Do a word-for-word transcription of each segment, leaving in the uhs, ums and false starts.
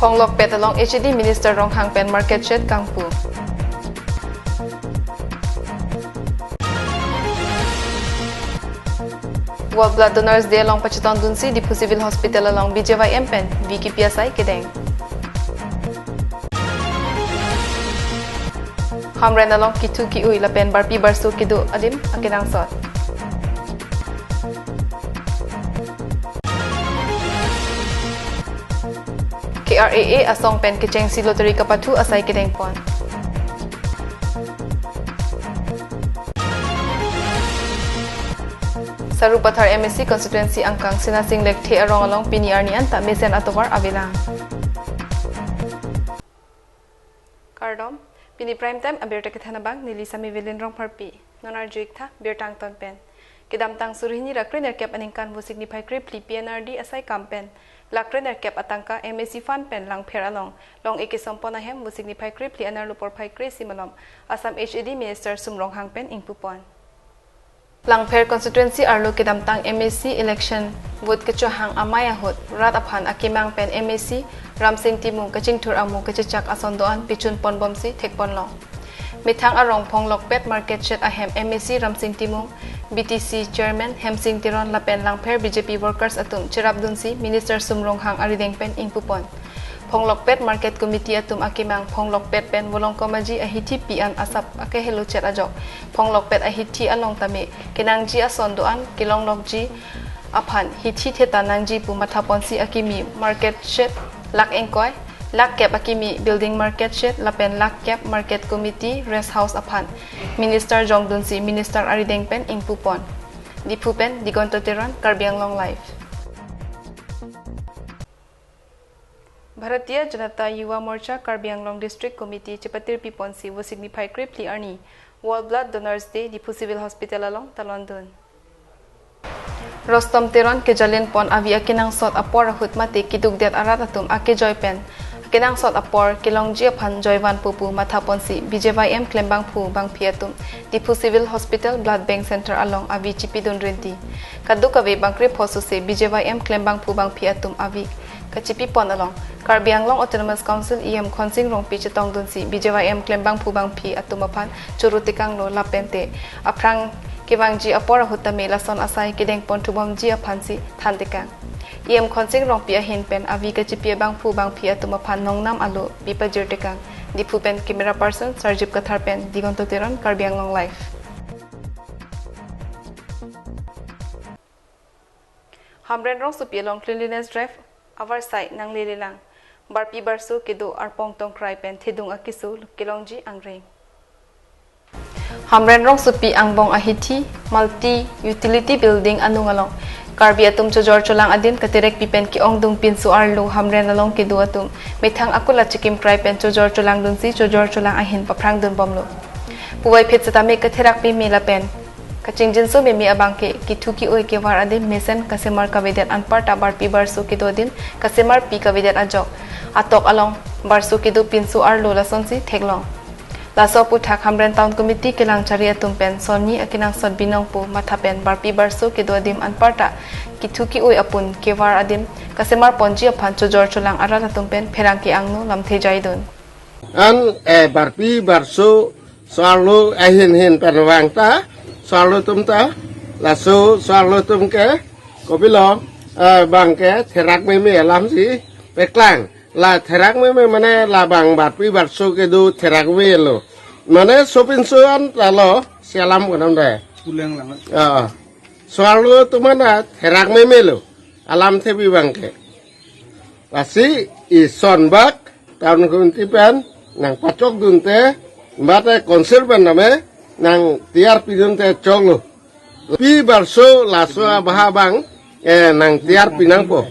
Phonglokpet along H A D Minister Ronghang pen market shed kangpu. World Blood Donors Day along pachetongdunsi Diphu Civil Hospital along B J Y M pen V K P asai kedeng. Hamren along kithu ki-ui lapen barpi barso kedo adim akenangsot. K R A A asong pen kechengsi lottery kapathu asai kedengpon. Sarupathar M A C constituency angkang Sinasing Lekthe arong along pini arni anta mesen atovar avelang. Kardom, pini prime time abirta kethan abang neli Sami Velin Rongpharpi. Non arju-ik tha birta angton pen. Kedamtang suri hini ra krenerkep aningkan Vosik niphai krephli P N R D asai kam pen lakh krenerkep atangka M A C fund pen Langpher along long-ik kesompon ahem Vosik niphai krephli anerlo porphai kre-isi malom Assam H A D Minister Sum Ronghang pen ingpupon. Langpher constituency arlo kedamtang M A C election vote kechohang amei ahut rat aphan akemang pen M A C Ramsing Timung kachingthur amu kachechak ason do-an pichun ponbomsi thekponlong. Methang arong Phonglokpet market shed ahem M A C Ramsing Timung, B T C chairman Hemsing Teron lapen Langpher B J P workers atum cherapdunsi Minister Sum Ronghang arideng pen ingpupon. Phonglokpet market committee atum akemang Phonglokpet pen Volongkom Aji ahithi pi an asap akehelo chet ajok Phonglokpet ahithi along tame kenangji ason do-an kelonglokji aphan hithi theta nangji pu mathaponsi akimi market shed lakh ingkoi, lakh kep akimi building market shed lapen lakh kep market committee rest house aphan Minister jongdunsi Minister arideng pen ingpupon. Diphu pen Digonto Teron, Karbi Anglong Live. Bharatiya Janata Yuva Morcha Karbi Anglong District Committee chepatirpiponsi Vosik niphai krephli arni World Blood Donors Day Diphu Civil Hospital along talondun. Rostom Teron kejalinpon avi akenangsot apor ahut mate kedukdet arat atum akejoi pen akenangsot apor kelongji aphan joivanpo pu mathaponsi B J Y M klembangphu bangphi atum Diphu Civil Hospital Blood Bank Center along avi chipidun rinti. Kadokave bangkrepho sose B J Y M klembangphu bangphi atum avi kachipipon along Karbi Anglong Autonomous Council E M Khonsing Rongpi chetongdunsi B J Y M klembangphu bangphi atum aphan choro tekanglo lapente aphrang kevangji apor ahut tame lason asai kedengpon thubomji aphansi thantekang. E M Khonsing Rongpi ahin pen avi kachipi abangphu bangphi atum aphan nongnam alo pipajirtekang. Diphu pen camera person Sarjip Kathar pen Digonto Teron, Karbi Anglong Live. Hamren rongsopi along cleanliness drive avarsai nanglelelang. Barpi barso kedo arpong tongkrai pen thedung akeso kelongji angreng. Hamren rongsopi angbong ahithi multi utility building anung along Karbi atum chojor cholang adin katerekpi pen ke-ongdung pinso arlo Hamren along kedo atum methang akula chekimkrai pen chojor cholangdunsi chojor cholang ahin paphrangdunbomlo. Puvoiphit setame katherak meme lapen kachingjinso meme abangke kithu ki-ui kevar adim mesen kasemar kavedet anparta barpi barso kedo adim kasemarpi kavedet ajok atok along barso kedo pinso arlo lasonsi theklong. Laso aphuthak Hamren Town Committee kelangchari atum pen sonni akenangsot binong pu matha pen barpi barso kedo adim anparta kithu ki-ui apun kevar adim kasemarponji aphan chojor cholang arat atum pen pherangke angno lamthe jaidun. An, eh, barpi barso so-arlo ahin hin pen vangta so-arlo atum ta, laso so-arlo atum ke kopilo, eh, bangke therak meme alamsi paklang. La therak meme mane labang barpi barso kedo therak melo. Mane sopinso an lalo si alam konam dei. Pulang lang. Ah. So-arlo atum mane therak memelo. Alamthepi bangke. Lasi ison bak Town Committee pen nangpachokdunte, mate Council pen name nangtiyarpidunte choklo. Pi barso laso abha abang, eh, nangtiyarpi nangpo.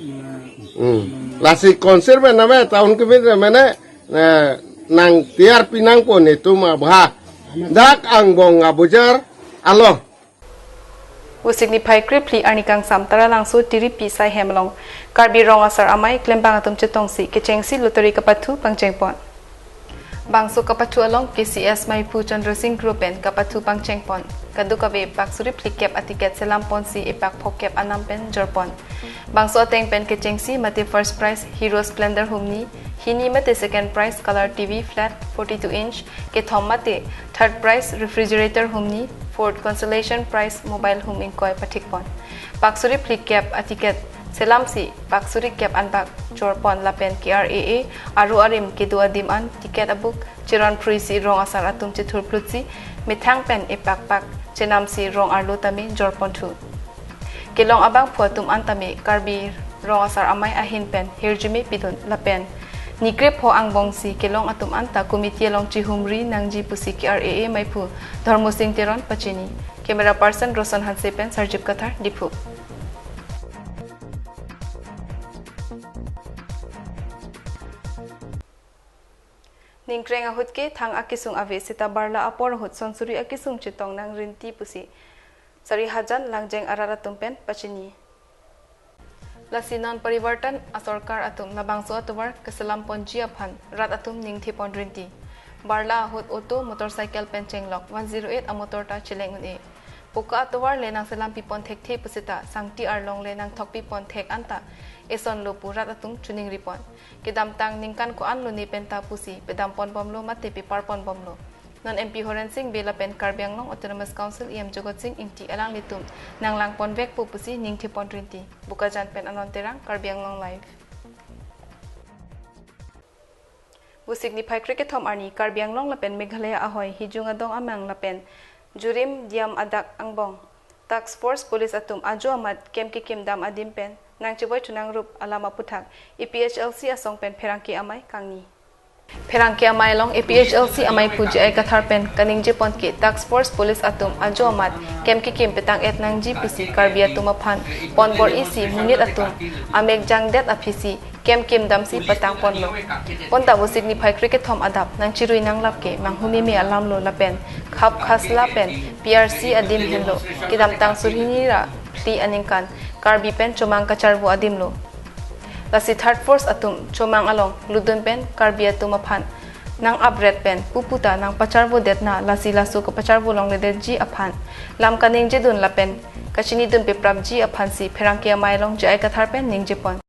Hmm. Lasi Council pen name Town Committee mane, eh, nangtiyarpi nangpo netum abha. Dak angbong abojar along. Vosik niphai krephli arni kangsam Taralangso Tiripi Saihem along Karbi Rong Asar Amei klembang atum chetongsi kechengsi lottery kapathu pangchengpon. Bangso kapathu along K C S Maiphu Chandra Singh Group pen kapathu pangchengpon. Kadokave pak suri phlikep a ticket selam ponsi epak phokep anam pen jorpon. Bangso ateng pen kechengsi mate first prize Hero Splendor humni, hini mate second prize color T V flat forty-two inch, kethom mate third prize refrigerator humni, fourth consolation prize mobile hum ingkoi pathikpon. Pak suri phlikep a ticket selamsi pak suri kep anbak jorpon lapen K R A A aru arim kedo adim an ticket abuk cheron phruisi rong asar atum chethur plutsi methang pen epak pak chenamsi rong arlo tame jorpon thu. Kelong abangphu atum an tame Karbi Rong Asar Amei ahin pen hirjume pidun lapen nikre pho angbongsi kelong atum anta committee along chihumri nangji pusi K R A A meiphu Dharmo Sing Teron pachini. Camera person Roson Hanse pen Sarjip Kathar, Diphu. Ningkreng ahut ke thang akesung ave seta barla apor ahut sonsuri akesung chetong nangrinti pusi Sarihajan Langjeng arat atum pen pachini. Lasi non Parivartan asorkar atum labangso atovar keselam ponji aphan rat atum ningthepon rinti. Barla ahut auto, motorcycle pen chenglok one zero eight amotor ta cheleng un-e. Poka atovar le nangselam pipon thekthe pusita sangti arlong le nangthok pipon thek anta eson lo pu rat atum chuningripon. Kedamtang ningkan ko-an lo ne penta pusi pedam ponbomlo mate pepar ponbomlo. Non M P Horen Sing Bey lapen Karbi Anglong Autonomous Council E M Jagat Sing Engti alanglitum nanglang ponvekpo pusi ningthepon rinti. Bokajan pen Anon Terang, Karbi Anglong Live. Vosik niphai krekethom arni Karbi Anglong lapen Meghalaya ahoi Hijung Adong amang lapen Jurim Diam adak angbong Task Force Police atum ajo amat kem kekim dam adim pen nangchevoi chunangrup alam aputhak A P H L C asong pen pherangke amei kangni. Pherangke amei along A P H L C ameiphu J I Kathar pen kaningjepon ke Task Force Police atum ajo amat kem kekim petang-et nangji pusi Karbi atum aphan pon bor-isi monit atum amek jangdet aphisi kem kim damsi patang ponlo. Bonta Vosik niphai krekethom adap nangcherui nanglap ke manghumeme alamlo lapen khap khasla pen P R C adim henlo. Kedamtang surhini ra phli aningkan Karbi pen chomang kacharvo adimlo. Lasi third force atum chomang along lutdun pen Karbi atum aphan nang-apret pen puputa nangpacharvodet na lasi laso kapacharvo longledetji aphan lam kaningjedun lapen kachinidun peprapji aphansi pherangke amei along J I Kathar pen ningjepon.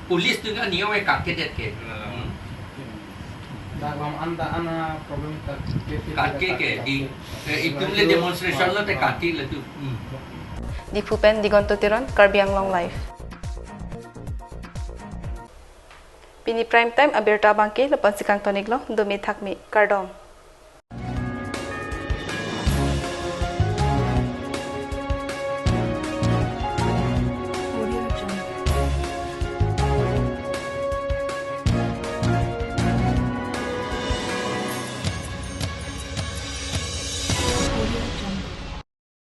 Police tu kan niyo e kakedet ke. Dalam anda ana problem tak ke. Kake ke di, eh, itum le demonstration lo te kake le tu. Hmm. Diphu pen Digonto Teron, Karbi Anglong Live. Pini prime time abirta abangke lapu-ansi kangton-iklo, dome thakme, kardom.